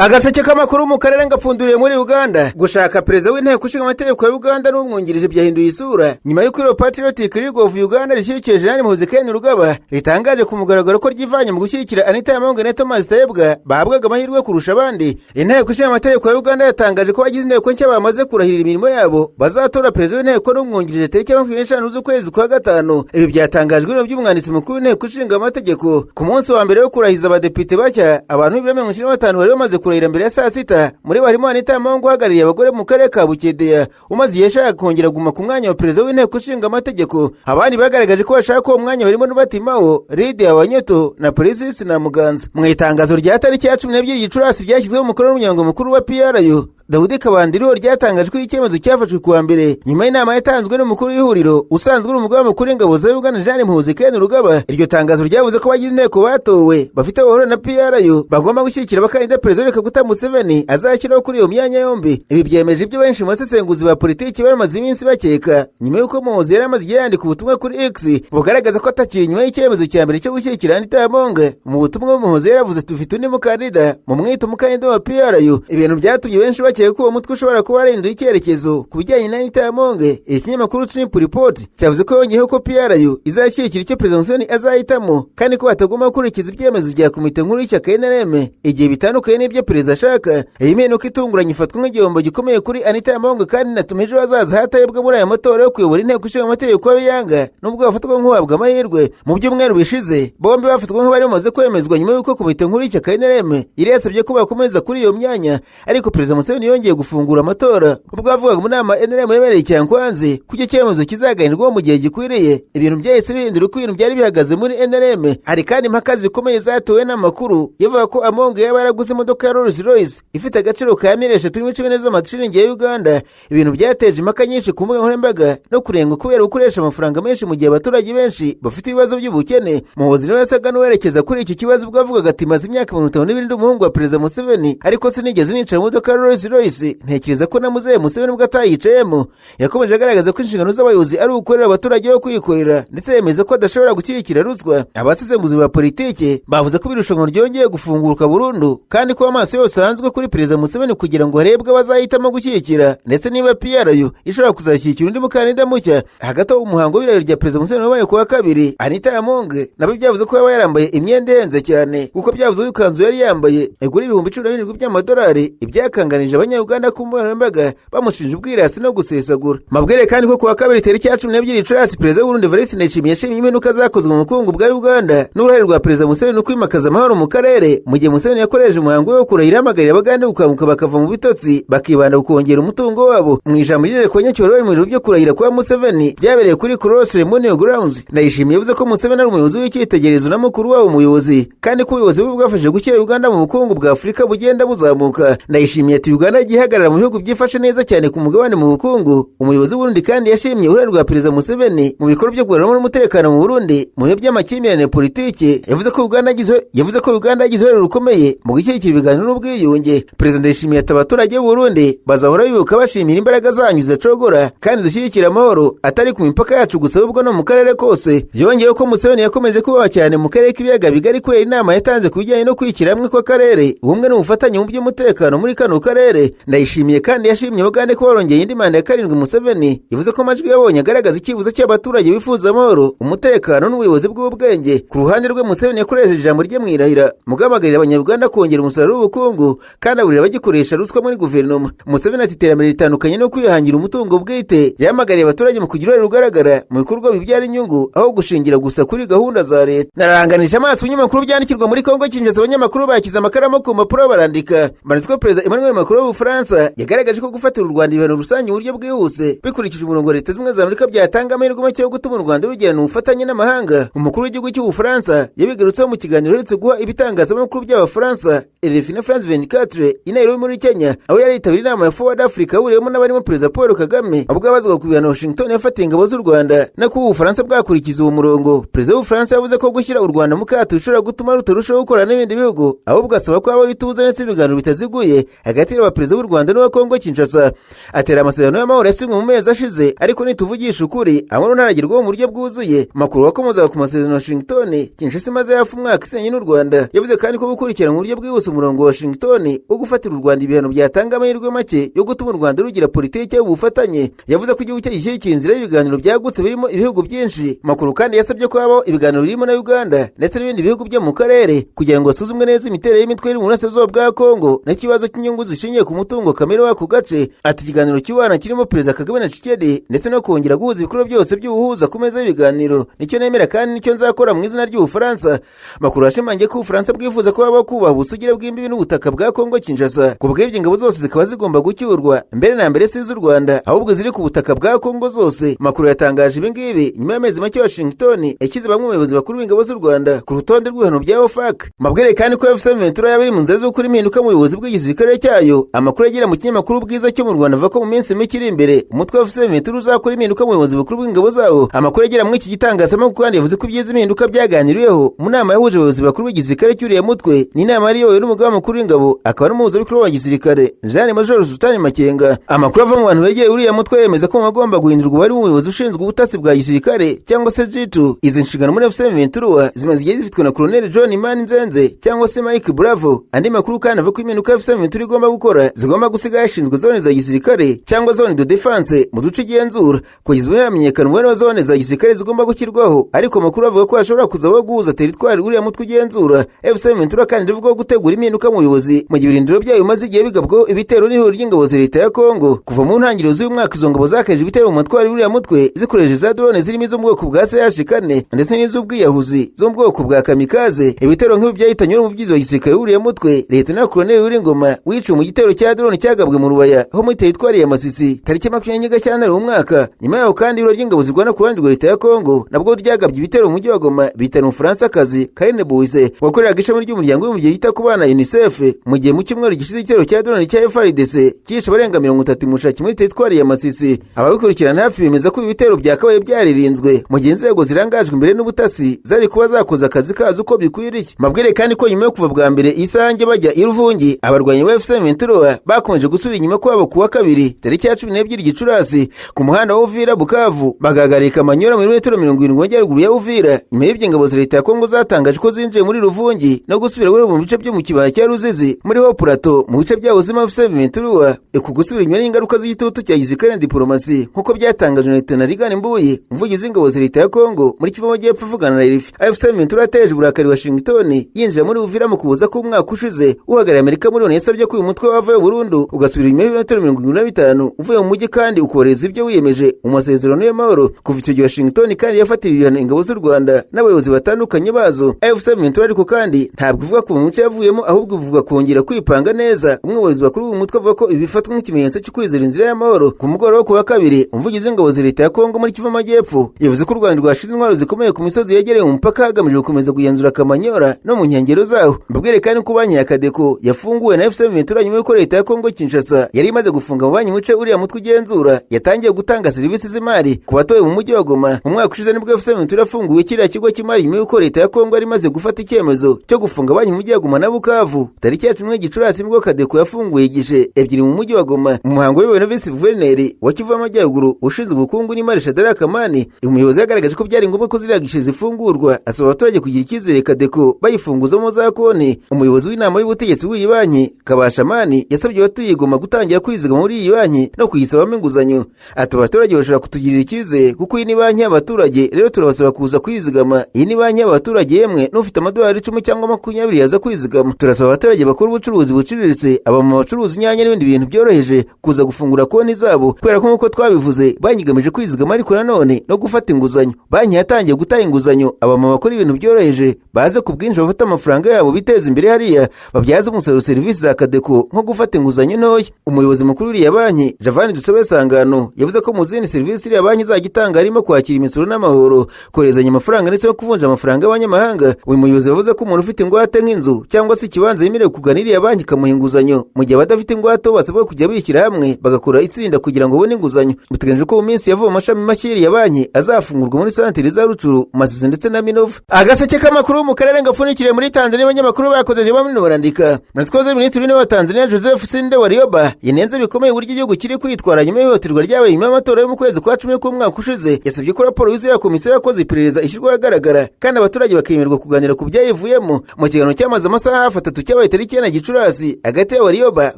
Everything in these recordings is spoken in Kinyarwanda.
Agaseke k'amakuru mu karere ngapfunduriye muri Uganda. Gushaka perezida w'inteko ishinga amategeko ya Uganda n'umwungirije byahinduye isura nyuma y'uko Ihuriro Patriotic League of Uganda rishyigikiye Jenerali Muhoozi Kainerugaba ritangaje ku mugaragaro ko ryivanye mu gushyigikira Anita Among na Thomas Tayebwa bahabwaga amahirwe kurusha abandi. Inteko ishinga amategeko ya Uganda yatangaje ko abagize inteko nshya bamaze kurahirira imirimo yabo bazatora perezida w'inteko n'umwungirije tariki ya 25 z'ukwezi kwa gatanu. Ibi byatangajwe n'ibiro by'umwanditsi mukuru w'inteko ishinga amategeko ku munsi wa mbere wo kurahiza abadepite bashya. Abantu 95,000 bari bamaze kurahira mbere ya saa sita, muri bo harimo Anita Among uhagarariye abagore mu karere ka Bukedea, umaze igihe ashaka kongera guma ku mwanya wa perezida w'inteko ishinga amategeko. Abandi bagaragaje ko bashaka uwo mwanya barimo Norbert Mao, Lydia Wanyoto na Persis na Muganza. Mu itangazo rya tariki ya 12 Gicurasi ryashyizweho umukono n'umuryango mukuru wa PRU Dawudi Kabandiriho, ryatangaje ko icyemezo cyafashwe kuwa mbere nyuma y'inama yatanzwe n'umukuru w'ihuriro usanzwe uri umugaba mukuru w'ingabo za Uganda, Jenerali Muhoozi Kainerugaba. Iryo tangazo ryavuze ko abagize inteko batowe bafite bahura na PRU bagomba gushyigikira abakandida perezida Yoweri Kaguta Museveni azashyiraho kuri iyo myanya yombi. Ibi byemeje ibyo benshi mu basesenguzi ba politiki bari iminsi bakeka nyuma y'uko Muhoozi yari amaze igihe yandika ubutumwa kuri X bugaragaza ko atakiri inyuma y'icyemezo cya mbere cyo gushyigikira Anita Among. Mu butumwa Muhoozi yaravuze: "Tufite undi mukandida, mu mwita umukandida wa PRU." Ibintu byatumye benshi bakeka ko uwo mutwe ushobora kuba warinduye icyerekezo ku bijyanye na Anita Among. Ikinyamakuru Chimp Report cyavuze ko yongeyeho ko PRU izashyigikira icyo perezida Museveni azahitamo, kandi ko batagomba gukurikiza ibyemezo bya komite nkuru y'ishyaka NRM igihe bitandukanye n'ibyo perezida ashaka. Iyi mpinduka itunguranye ifatwa nk'igihombo gikomeye kuri Anita Among, kandi inatuma ejo hazaza hatayebwa muri aya matora yo kuyobora inteko ishinga amategeko y'Abiyanga, nubwo bafatwa nk'uhabwa amahirwe. Mu byumweru bishize bombi bafatwa nk'abari bamaze kwemezwa nyuma y'uko komite nkuru y'ishyaka NRM yari yasabye ko bakomeza kuri iyo myanya, ariko perezida Museveni yongeye gufungura amatora ubwo yavugaga mu nama NRM yabereye Kyankwanzi ko icyo cyemezo kizaganirwaho mu gihe gikwiriye. Ibintu byahise bihindura uko ibintu byari bihagaze muri NRM. Hari kandi impaka zikomeye zatewe n'amakuru yavuga ko Among yaba yaraguze imodoka ya Rolls Royce ifite agaciro ka miliyoni 3.14 z'amashiringi ya Uganda, ibintu byateje impaka nyinshi ku mbuga nkoranyambaga no kurenga kubera gukoresha amafaranga menshi mu gihe abaturage benshi bafite ibibazo by'ubukene. Muhoozi niwe yasaga n'uwerekeza kuri iki kibazo ubwo avugaga ati: "Maze imyaka 52 ndi umuhungu wa perezida Museveni, ariko sinigeze nicara mu modoka ya Rolls Royce. Ntekereza ko na muzehe Museveni ubwo atayicayemo." Yakomeje agaragaza ko inshingano z'abayobozi ari ugukorera abaturage bo kwikorera, ndetse yemeza ko adashobora gushyigikira ruswa. Abasesenguzi ba politiki bavuze ko irushanwa ryongeye gufunguka burundu, kandi ko amaso yose ahanzwe kuri perezida Museveni kugira ngo harebwe abazahitamo gushyigikira, ndetse niba PRU ishobora kuzashyigikira undi mukandida mushya. Hagati aho, umuhango w'ibirori rya perezida Museveni wabaye kuwa kabiri, Anita Among nabyo byavuze ko yaba yarambaye imyenda ihenze cyane, kuko byavuze ko ikanzu yari yambaye igura 17,000 by'amadolari, ibyakanganije abanyayuganda ku mbuga nkoranyambaga bamushinja ubwirasi no gusesagura. Mabwire kandi ko kuwa kabiri tariki ya 12 Gicurasi, perezida w'Uburundi Evariste Ndayishimiye yashimye impinduka zakozwe mu bukungu bwa Uganda n'uruhare rwa perezida Museveni no kwimakaza amahoro mu karere, mu gihe Museveni yakoresheje umuhango wo kurahira ahamagarira Abagande gukanguka bakava mu bitotsi, bakibanda ku kongera umutungo wabo. Mu ijambo ryigeze ku banyacyubahiro bari mu birori byo kurahira kwa Museveni byabereye kuri Cross Ceremonial Grounds, Ndayishimiye yavuze ko Museveni ari umuyobozi w'icyitegererezo na mukuru wabo umuyobozi, kandi ko ubuyobozi bwe bwafashije gushyira Uganda mu bukungu bwa Afurika bugenda buzamuka. Ndayishimiye ati: "Uganda yagiye ihagarara mu bihugu byifashe neza cyane ku mugabane mu bukungu." Umuyobozi w'Uburundi kandi yashimye uruhare rwa perezida Museveni mu bikorwa byo kugarura umutekano mu Burundi mu bihe by'amakimbirane politiki. Yavuze ko Uganda yagize uruhare rukomeye mu gushyigikira ibiganiro n'ubwiyunge. Perezida Ndayishimiye ati: "Abaturage b'u Burundi bazahora bibuka bashimira imbaraga zanyu zidacogora kandi dushyigikira amahoro, atari ku mipaka yacu gusa ahubwo no mu karere kose." Yongeyeho ko Museveni yakomeje kubaha cyane mu karere k'ibiyaga bigari kubera inama yatanze ku bijyanye no kwishyira hamwe kw'akarere, ubumwe n'ubufatanye mu by'umutekano muri kano karere. Ndayishimiye kandi yashimye Uganda ko barongeye indi manda ya karindwi Museveni. Yavuze ko amajwi yabonye agaragaza icyifuzo cy'abaturage bifuza amahoro, umutekano n'ubuyobozi bw'ubwenge. Ku ruhande rwe, Museveni yakoresheje ijambo rye mu irahira mu guhamagarira Abanyarwanda kongera umusaruro w'ubukungu, kandi aburira abagikoresha ruswa muri guverinoma. Museveni ati: "Iterambere ritandukanye no kwihangira umutungo bwite." Yahamagariye abaturage mu kugira uruhare rugaragara mu bikorwa bibyara inyungu aho gushingira gusa kuri gahunda za leta. Nararanganije amaso ibinyamakuru byandikirwa muri Kongo Kinshasa, abanyamakuru bashyize amakaramu ku mpapuro barandika. Banditse ko perezida Emmanuel Macron w'Ubufaransa yagaragaje ko gufatira u Rwanda ibihano rusange mu buryo bwihuse bikurikije umurongo wa Leta Zunze Ubumwe za Amerika byatanga amahirwe make yo gutuma u Rwanda rugirana ubufatanye n'amahanga. Umukuru w'igihugu cy'Ubufaransa yabigarutseho mu kiganiro aherutse guha ibitangazamakuru by'Abafaransa RFI na France 24 i Nairobi muri Kenya, aho yari yitabiriye inama ya Forward Africa yahuriyemo n'abarimo perezida Paul Kagame. Ubwo abazwaga ku bihano Washington yafatiye ingabo z'u Rwanda no kuba Ubufaransa bwakurikiza uwo murongo, perezida w'Ubufaransa yavuze ko gushyira u Rwanda mu kato bishobora gutuma rutarushaho gukorana n'ibindi bihugu, ahubwo asaba ko habaho ituze ndetse ibiganiro bitaziguye hagati y'abaperezida. perezida w'u Rwanda n'uwa Kongo Kinshasa. Atera amasezerano y'amahoro yasinywe mu mezi ashize, ariko nituvugisha ukuri amahoro ntaragerwaho mu buryo bwuzuye. Macron wakomozaga ku masezerano ya Washington Kinshasa imaze hafi umwaka isenye n'u Rwanda, yavuze kandi ko gukurikirana mu buryo bwihuse umurongo wa Washington wo gufatira u Rwanda ibihano byatanga amahirwe make yo gutuma u Rwanda rugira politiki y'ubufatanye. Yavuze ko igihugu cye gishyigikiye inzira y'ibiganiro byagutse birimo ibihugu byinshi. Macron kandi yasabye ko habaho ibiganiro birimo na Uganda ndetse n'ibindi bihugu byo mu karere kugira ngo hasuzumwe neza imiterere y'imitwe iri mu burasirazuba bwa Kongo n'ikibazo cy'inyungu zishingiye ku mutungo kamere w'ako gace. Ati ikiganiro cy'ubana kirimo Perezida Kagame na Tshisekedi ndetse no kongera guhuza ibikorwa byose by'ubuhuza ku meza y'ibiganiro nicyo nemera kandi nicyo nzakora mu izina ry'Ubufaransa. Macron yashimangiye ko Ubufaransa bwifuza ko habaho kubaha ubusugire bw'imbibi n'ubutaka bwa Kongo Kinshasa, ku bw'ibyo ingabo zose zikaba zigomba gucyurwa mbere na mbere si iz'u Rwanda ahubwo ziri ku butaka bwa Kongo zose. Macron yatangaje ibi ngibi nyuma y'amezi make Washington yashyize bamwe mu bayobozi bakuru b'ingabo z'u Rwanda ku rutonde rw'ibihano bya OFAC. Mabwire kandi ko AFC M23 yaba iri mu nzira zo gukora impinduka mu buyobozi bw'igisirikare cyayo. Amakuru agera mu kinyamakuru Bwiza cyo mu Rwanda avuga ko mu minsi mike iri imbere umutwe wa AFC M23 uzakora impinduka mu buyobozi bukuru bw'ingabo zawo. Amakuru agera muri iki gitangazamakuru kandi yavuze ko ibyiza impinduka byaganiriweho mu nama yahuje abayobozi bakuru b'igisirikare cy'uriya mutwe. Ni inama yari iyobowe n'umugaba mukuru w'ingabo akaba n'umuhuzabikorwa wa gisirikare Jean Major Sultani Makenga. Amakuru ava mu bantu begereye uriya mutwe yemeza ko mu bagomba guhindurwa bari umuyobozi ushinzwe ubutasi bwa gisirikare cyangwa se G2. Izi nshingano muri AFC M23 zimaze igihe zifitwe na Colonel John Imani Nzenze cyangwa se Mike Bravo. Andi makuru kandi avuga ko impinduka AFC M23 igomba gukora zigomba gusiga yashinzwe zone za gisirikare cyangwa zone de défense mu duce igenzura. Kugeza ubu ntiramenyekana umubare wa zone za gisirikare zigomba gushyirwaho, ariko amakuru avuga ko hashobora kuzabaho guhuza teritwari uriya mutwe ugenzura. AFC M23 kandi ivuga ko gutegura impinduka mu buyobozi mu gihe ibirindiro byayo bimaze igihe bigabwaho ibitero n'ihuriro ry'ingabo za leta ya Kongo. Kuva mu ntangiriro z'uyu mwaka izo ngabo zakaje ibitero mu matwari uriya mutwe zikoresheje za drone zirimo izo mu bwoko bwa CH4 ndetse n'iz'ubwiyahuzi zo mu bwoko bwa kamikaze. Ibitero nk'ibi byahitanye n'umuvugizi wa gisirikare w'uriya mutwe Lieutenant Colonel Uwiringoma wiciwe mu gitero cya drone cyagabwe mu Rubaya ho muri teritwari ya Masisi tariki 24 Gashyantare mu mwaka. Nyuma yaho kandi ihuriro ry'ingabo zirwana ku ruhande rwa leta ya Kongo nabwo ryagabye ibitero mu mujyi wa Goma bitana Umufaransakazi Karine Buise wakoreraga ishami ry'umuryango w'abibumbye yita ku bana UNICEF, mu gihe mu cyumweru gishize igitero cya drone cya FARDC cyishe abarenga 30 Mushaki muri teritwari ya Masisi. Ababikurikirana hafi bemeza ko ibi bitero byakabaye byaririnzwe mu gihe inzego zirangajwe imbere n'ubutasi zari kuba zakoze akazi kazo uko bikwiriye. Mabwire kandi ko nyuma yo kuva bwa mbere Isange bajya i Ruvungi, abarwanyi ba AFC M23 bakomeje gusubira inyuma kwabo kuwa kabiri tariki ya 12 Gicurasi ku muhanda wa Uvira Bukavu, bagahagarika Manyora muri metero 70 majyaruguru ya Uvira. Nyuma y'ibyo ingabo za leta ya Kongo zatangaje ko zinjiye muri Ruvungi no gusubira mu bice byo mu kibaya cya Ruzizi muri Haut Plateau mu bice byaho zima AFC M23. Uku gusubira inyuma n'ingaruka z'igitutu cya gisirikare na diplomasi nk'uko byatangajwe na Lieutenant Reagan Mbuyi, umuvugizi w'ingabo za leta ya Kongo muri Kivu y'Amajyepfo avugana na RFI. AFC M23 yateje uburakari Washington yinjira muri Uvira mu kuboza ko umwaka ushize uhagarariye Amerika muri ONU yasabye ko uyu mutwe wavayo burundu ugasubira inyuma y'ibirometero 75 uvuye mu mujyi kandi ukohereza ibyo wiyemeje mu masezerano y'amahoro. Kuva icyo gihe Washington kandi yafatiye ibihano ingabo z'u Rwanda n'abayobozi batandukanye bazo. AFC M23 ariko kandi ntabwo ivuga ku muce yavuyemo, ahubwo ivuga kongera kwipanga neza. Umwe mu bayobozi bakuru b'uyu mutwe avuga ko ibi bifatwa nk'ikimenyetso cyo kwizera inzira y'amahoro. Ku mugoroba wo kuwa kabiri umuvugizi w'ingabo za leta ya Kongo muri Kivu y'Amajyepfo yavuze ko u Rwanda rwashize intwaro zikomeye ku misozi yegereye umupaka hagamijwe gukomeza kugenzura Kamanyora no mu nkengero zawo. Mbabwire kandi ko banki ya Kadeko yafunguwe na AFC M23 nyuma y'uko leta ya Kongo Kinshasa yari imaze gufunga mu banki muce uriya mutwe ugenzura yatangiye gutanga serivisi z'imari ku batuye mu mujyi wa Goma. Mu mwaka ushize nibwo AFC M23 yafunguye kiriya kigo cy'imari nyuma y'uko leta ya Kongo yari imaze gufata icyemezo cyo gufunga banki mu mujyi wa Goma na Bukavu. Tariki ya 11 Gicurasi nibwo Kadeko yafunguye igishe ebyiri mu mujyi wa Goma mu muhango wayobowe na Visi Guverineri wa Kivu y'Amajyaruguru ushinzwe ubukungu n'imari Shadrack Kamani. Umuyobozi yagaragaje ko byari ngombwa ko ziriya gishe zifungurwa, asaba abaturage kugira icyizere Kadeko bayifunguzamo za konti. Umuyobozi w'inama y'ubutegetsi w'iyi banki Kabashamani yasabye abatuye Goma gutangira kwizigama muri iyi banki no kuyisabamo inguzanyo. Ati abaturage bashobora kutugirira icyizere kuko iyi ni banki y'abaturage, rero turabasaba kuza kwizigama. Iyi ni banki y'abaturage, yemwe n'ufite amadolari 10 cyangwa 20 yaza kwizigama. Turasaba abaturage bakora ubucuruzi buciriritse, abamama bacuruza inyanya n'ibindi bintu byoroheje kuza gufungura konti zabo, kubera ko nk'uko twabivuze banki igamije kwizigama ariko nanone no gufata inguzanyo. Banki yatangiye gutanga inguzanyo, abamama bakora ibintu byoroheje baze ku bwinshi bafata amafaranga yabo biteza imbere hariya babyaze umusaruro serivisi za Kadeko nko gufata inguzanyo ntoya. Umuyobozi mukuru w'iriya banki Javani Dusabe Sangano yavuze ko mu zindi serivisi iriya banki izajya itanga harimo kwakira imisoro n'amahoro, koherezanya amafaranga ndetse no kuvunja amafaranga y'abanyamahanga. Uyu muyobozi yavuze ko umuntu ufite ingwate nk'inzu cyangwa se ikibanza yemerewe kugana iriya banki ikamuha inguzanyo, mu gihe abadafite ingwate basabwa kujya bishyira hamwe bagakora itsinda kugira ngo babone inguzanyo. Biteganyijwe ko mu minsi ya vuba amashami mashya y'iriya banki azafungurwa muri santire za Rucuru, Masisi ndetse na Minova. Agaseke k'amakuru mu karere gapfundikiriye muri Tanzania abanyamakuru bakozeje bamwe barandika. Murakoze. Minisitiri w'Intebe wa Tanzania Joseph Joseph Sinde Warioba yanenze bikomeye uburyo igihugu kiri kwitwara nyuma y'ihohoterwa ryabaye nyuma y'amatora yo mu kwezi kwa 10 k'umwaka ushize. Yasabye ko raporo yuzuye ya komisiyo yakoze iperereza ishyirwa ahagaragara kandi abaturage bakemererwa kuganira ku byayivuyemo. Mu kiganiro cyamaze amasaha hafi 3 cyabaye tariki 9 Gicurasi hagati ya Warioba,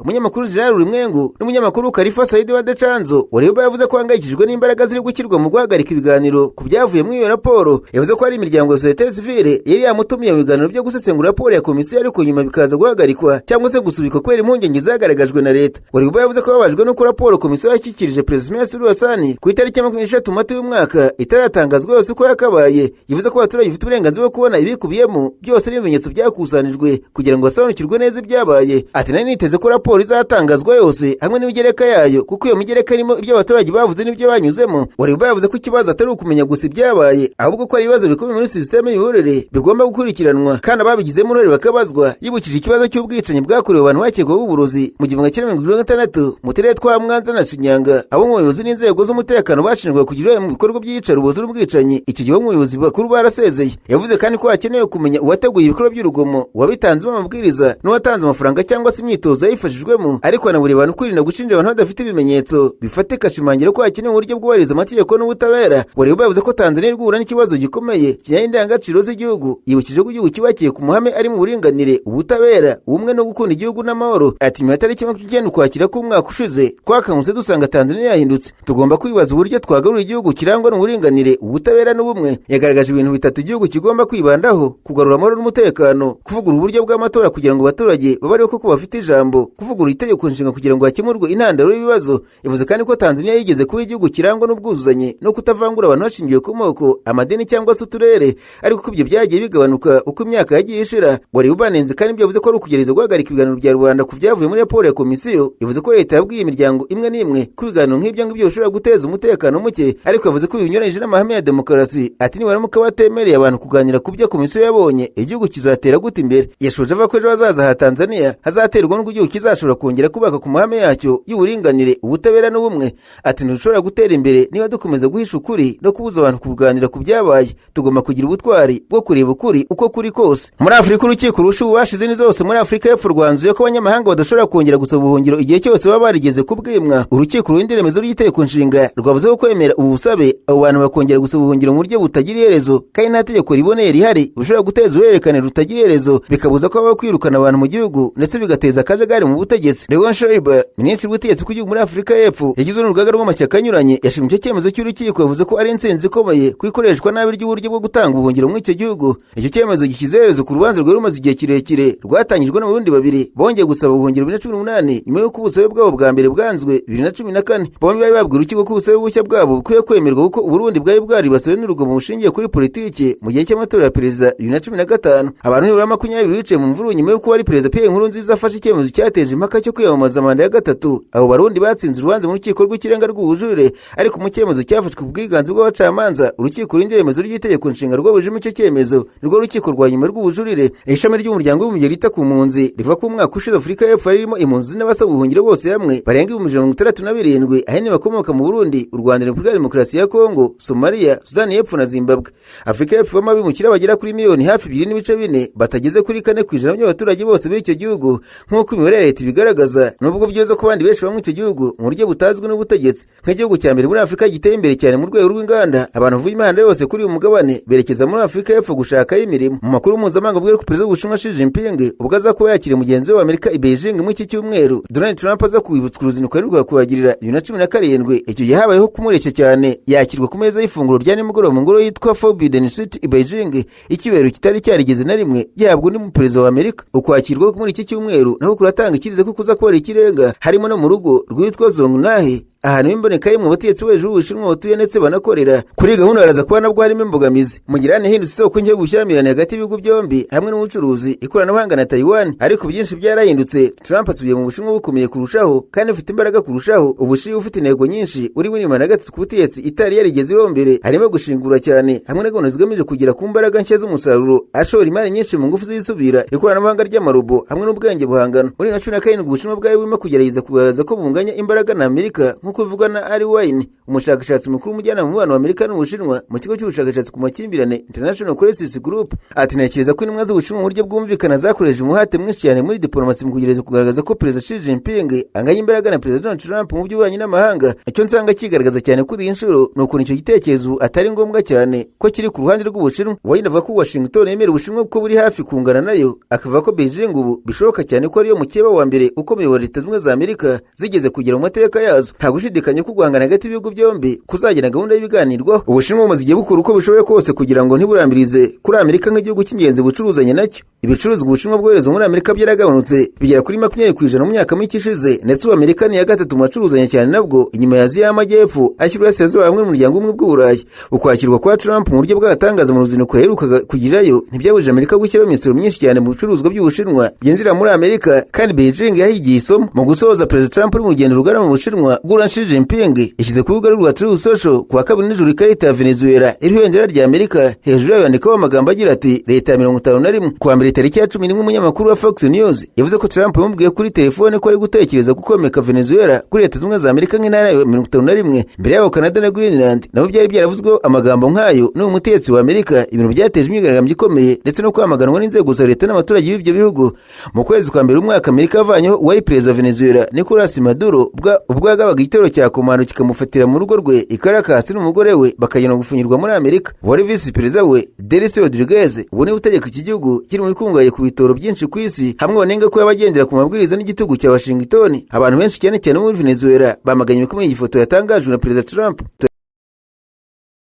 umunyamakuru Jean Ulimwengu n'umunyamakuru Khalifa Saidi wa Dechanzo, Warioba yavuze ko ahangayikishijwe n'imbaraga ziri gushyirwa mu guhagarika ibiganiro ku byavuye muri iyo raporo. Yavuze ko hari imiryango ya sosiyete sivile yari yamutumiye mu biganiro byo gusesengura raporo ya komisiyo, ariko nyuma bikaza guhagarikwa cyangwa se gusubikwa kubera impungenge zagaragajwe na leta. Warioba yavuze ko babajwe n'uko raporo komisiyo yashyikirije Perezida Samia Suluhu Hassan ku itariki ya 23 Mata y'uyu mwaka itaratangazwa yose uko yakabaye. Yavuze ko abaturage bafite uburenganzira bwo kubona ibikubiyemo byose n'ibimenyetso byakusanijwe kugira ngo basobanukirwe neza ibyabaye. Ati nari niteze ko raporo izatangazwa yose hamwe n'imigereka yayo, kuko iyo migereka irimo ibyo abaturage bavuze n'ibyo banyuzemo. Warioba yavuze ko ikibazo atari ukumenya gusa ibyabaye, ahubwo ko ari ibibazo bikomeye muri sisiteme y'imiyoborere bigomba gukurikiranwa kandi ababigizemo uruhare bakabazwa. Yibukije ikibazo cy'ubwicanyi bwakorewe abantu bakekwaho uburozi mu 1976 mu turere twa Mwanza na Shinyanga, abo mu bayobozi n'inzego z'umutekano bashinjwaga kugira uruhare mu bikorwa by'iyicarubozo n'ubwicanyi. Icyo gihe umuyobozi bakuru barasezeye. Yavuze kandi ko hakenewe kumenya uwateguye ibikorwa by'urugomo, uwabitanzemo amabwiriza n'uwatanze amafaranga cyangwa se imyitozo yayifashijwemo, ariko anaburiye abantu kwirinda gushinja abantu badafite ibimenyetso bifatika, ashimangira ko hakenewe uburyo bwubahiriza amategeko n'ubutabera. Warioba yavuze ko Tanzania iri guhura n'ikibazo gikomeye kijyanye n'indangagaciro z'igihugu. Yibukije ko igihugu cyubakiye ku muhame ari mu buringanire, ubutabera, ubumwe no gukunda igihugu n'amahoro. Ati nyuma ya tariki 29 Ukwakira k'umwaka ushize twakangutse dusanga Tanzania yahindutse. Tugomba kwibaza uburyo twagarura igihugu kirangwa n'uburinganire, ubutabera n'ubumwe. Yagaragaje ibintu bitatu igihugu kigomba kwibandaho: kugarura amahoro n'umutekano, kuvugurura uburyo bw'amatora kugira ngo abaturage babe aribo koko bafite ijambo, kuvugurura itegeko nshinga kugira ngo hakemurwe intandaro y'ibibazo. Yavuze kandi ko Tanzania yigeze kuba igihugu kirangwa n'ubwuzuzanye no kutavangura abantu hashingiwe ku moko, amadini cyangwa se uturere, ariko ko ibyo byagiye bigabanuka uko imyaka yagiye ishira. Warioba yanenze kandi ibyo yavuze ko ari ukugerageza guhagarika ibiganiro bya rubanda ku byavuye muri raporo ya komisiyo. Yavuze ko leta yabwiye imiryango imwe n'imwe ko ibiganiro nk'ibyo ngibyo bishobora guteza umutekano muke, ariko yavuze ko binyuranyije n'amahame ya demokarasi. Ati nibaramuka batemereye abantu kuganira ku byo komisiyo yabonye, igihugu kizatera gute imbere? Yashoje avuga ko ejo hazaza ha Tanzania hazaterwa n'uko igihugu kizashobora kongera kubaka ku mahame yacyo y'uburinganire, ubutabera n'ubumwe. Ati ntidushobora gutera imbere niba dukomeza guhisha ukuri no kubuza abantu kuganira ku byabaye. Tugomba kugira ubutwari bwo kureba ukuri uko kuri kose. Muri Afurika, urukiko rurusha ububasha izindi zose muri Afurika y'Epfo rwanzuye ko abanyamahanga badashobora kongera gusaba ubuhungiro igihe cyose baba barigeze kubwimwa. Urukiko rurinda iremezo ry'itegeko nshinga rwavuze ko kwemera ubu busabe abo bantu bakongera gusaba ubuhungiro mu buryo butagira iherezo kandi nta tegeko riboneye rihari bushobora guteza uruhererekane rutagira iherezo, bikabuza ko habaho kwirukana abantu mu gihugu ndetse bigateza akajagari mu butegetsi. Leon Schreiber, minisitiri w'ubutegetsi bw'igihugu muri Afurika y'Epfo, yagizwe n'urugaga rw'amashyaka anyuranye, yashimye icyo cyemezo cy'urukiko. Yavuze ko ari intsinzi ikomeye ku ikoreshwa nabi ry'uburyo bwo gutanga ubuhungiro muri icyo gihugu. Icyo cyemezo gishyize iherezo ku rubanza rwari rumaze igihe kirekire rwatangijwe n'abarundi babiri bongeye gusaba ubuhungiro 2018 nyuma y'uko ubusabe bwabo bwa mbere bwanzwe 2014. Bombi bari babwiye urukiko ko ubusabe bushya bwabo bukwiye kwemerwa kuko Uburundi bwari bwaribasiwe n'urugomo bushingiye kuri politiki mu gihe cy'amatora ya perezida 2015. Abantu nibura 20 bicaye mu mvururu nyuma y'uko wari perezida Pierre Nkurunziza afashe icyemezo cyateje impaka cyo kwiyamamaza manda ya gatatu. Abo barundi batsinze urubanza mu rukiko rw'ikirenga rw'ubujurire, ariko mu cyemezo cyafashwe ku bwiganze bw'abacamanza, urukiko rurinda iremezo ry'itegeko nshinga rwabujijemo icyo cyemezo, nirwo rukiko rwa nyuma rw'ubujurire. Ishami ry'umuryango w'abibumbye ryita ku mpunzi rivuga ko umwaka ushize Afurika y'Epfo yarimo impunzi n'abasaba ubuhungiro bose hamwe barenga 67,000, ahanini bakomoka mu Burundi, u Rwanda, Repubulika ya Demokarasi ya Kongo, Somalia, Sudani y'Epfo na Zimbabwe. Afurika y'Epfo ibamo abimukira bagera kuri miliyoni hafi 2.4 batageze kuri 4% by'abaturage bose b'icyo gihugu nk'uko imibare ya leta ibigaragaza, nubwo byiza ko abandi benshi baba muri icyo gihugu mu buryo butazwi n'ubutegetsi. Nk'igihugu cya mbere muri Afurika giteye imbere cyane mu rwego rw'inganda, abantu bavuye imihanda yose kuri uyu mugabane berekeza muri Afurika y'Epfo gushakayo imirimo. Mu makuru mpuzamahanga abwira ko perezida w'Ubushinwa Xi Jinping ubwo aza kuba yakiriye mugenzi we w'Amerika i Beijing muri iki cyumweru, Donald Trump aza kwibutswa uruzinduko aheruka kuhagirira 2017. Icyo gihe habayeho kumureshya cyane, yakirwa ku meza y'ifunguro rya nimugoroba mu ngoro yitwa Forbidden City i Beijing, icyubahiro kitari cyarigeze na rimwe gihabwa undi muperezida wa Amerika. Ukwakirwa muri iki cyumweru naho kuratanga icyizere ko kuza kubera ikirenga, harimo no mu rugo rwitwa Zhongnahe, ahantu h'imboneka rimwe abategetsi bo hejuru b'Ubushinwa batuye ndetse banakorera. Kuri gahunda haraza kuba nabwo harimo imbogamizi. Mugirane hindutse isoko nshya y'ubushyamirane hagati y'ibihugu byombi hamwe n'ubucuruzi, ikoranabuhanga na Taiwan, ariko byinshi byarahindutse. Trump asubiye mu Bushinwa bukomeye kurushaho kandi ufite imbaraga kurushaho. Ubushinwa ufite intego nyinshi, uri w'inyuma na gatatu ku butegetsi itari yarigeze ibaho mbere, harimo gushingura cyane hamwe na gahunda zigamije kugera ku mbaraga nshya z'umusaruro, ashora imari nyinshi mu ngufu zisubira, ikoranabuhanga ry'amarobo hamwe n'ubwenge buhangano. Muri 2017 Ubushinwa bwari burimo kugerageza kugaragaza ko bunganya imbaraga na Amerika. Nk'uko bivugwa na Ari Wine, umushakashatsi mukuru w'umujyanama w'umubano wa Amerika n'Ubushinwa mu kigo cy'ubushakashatsi ku makimbirane International Crisis Group, ati: "Ntekereza ko intumwa z'Ubushinwa mu buryo bwumvikana zakoresheje umuhate mwinshi cyane muri diplomasi mu kugerageza kugaragaza ko Perezida Xi Jinping anganya imbaraga na Perezida Donald Trump mu by'ububanyi n'amahanga. Icyo nsanga kigaragaza cyane kuri iyi nshuro ni ukuntu icyo gitekerezo atari ngombwa cyane ko kiri ku ruhande rw'Ubushinwa." Wine avuga ko Washington yemera Ubushinwa ko buri hafi kungana nayo, akavuga ko Beijing ubu bishoboka cyane ko ariyo mukeba wa mbere ukomeye wa Leta Zunze Ubumwe za Amerika zigeze kugera mu mateka yazo. Nta gushidikanya ko guhangana hagati y'ibihugu byombi kuzagena gahunda y'ibiganirwaho. Ubushinwa bumaze igihe bukora uko bushoboye kose kugira ngo ntiburambirize kuri Amerika nk'igihugu cy'ingenzi bucuruzanya nacyo. Ibicuruzwa Ubushinwa bwohereza muri Amerika byaragabanutse bigera kuri 20% mu myaka mike ishize, ndetse ubu Amerika ni iya gatatu mu bacuruzanya cyane nabwo inyuma ya Aziya y'Amajyepfo ashyira Uburasirazuba hamwe n'Umuryango w'Ubumwe bw'Uburayi. Ukwakirwa kwa Trump mu buryo bw'agatangaza mu ruzinduko yaherukaga kugirayo ntibyabujije Amerika gushyiraho imisoro myinshi cyane mu bicuruzwa by'Ubushinwa byinjira muri Amerika, kandi Beijing yahigiye isomo. Mu gusoza, Perezida Trump uri mu rugendo rugana mu Bushinwa guhura Xi Jinping yashyize ku rubuga rwa Truth Social ku wa kabiri nijoro ikarita ya Venezuela iriho ibendera rya Amerika, hejuru yayo yandikaho amagambo agira ati: "Leta ya 51." Ku wa mbere tariki ya 11, umunyamakuru wa Fox News yavuze ko Trump yamubwiye kuri telefone ko ari gutekereza gukomeka Venezuela kuri Leta Zunze Ubumwe za Amerika nk'intara ya 51. Mbere yaho, Canada na Greenland nabo byari byaravuzweho amagambo nk'ayo n'uyu mutegetsi wa Amerika, ibintu byateje imyigaragambyo ikomeye ndetse no kwamaganwa n'inzego za leta n'abaturage b'ibyo bihugu. Mu kwezi kwa mbere umwaka, Amerika yavanyeho uwari perezida wa Venezuela Nicolas Maduro ubwo yagabaga igitero cya komando kikamufatira mu rugo rwe i Caracas n'umugore we, bakagenda gufungirwa muri Amerika. Uwari visi perezida we Delcy Rodriguez ubu niwe utegeka iki gihugu kiri mu bikungahaye ku bitoro byinshi ku isi, hamwe banenga ko yabagendera ku mabwiriza n'igitugu cya Washington. Abantu benshi, cyane cyane muri Venezuela, bamaganye bikomeye ifoto yatangajwe na Perezida Trump.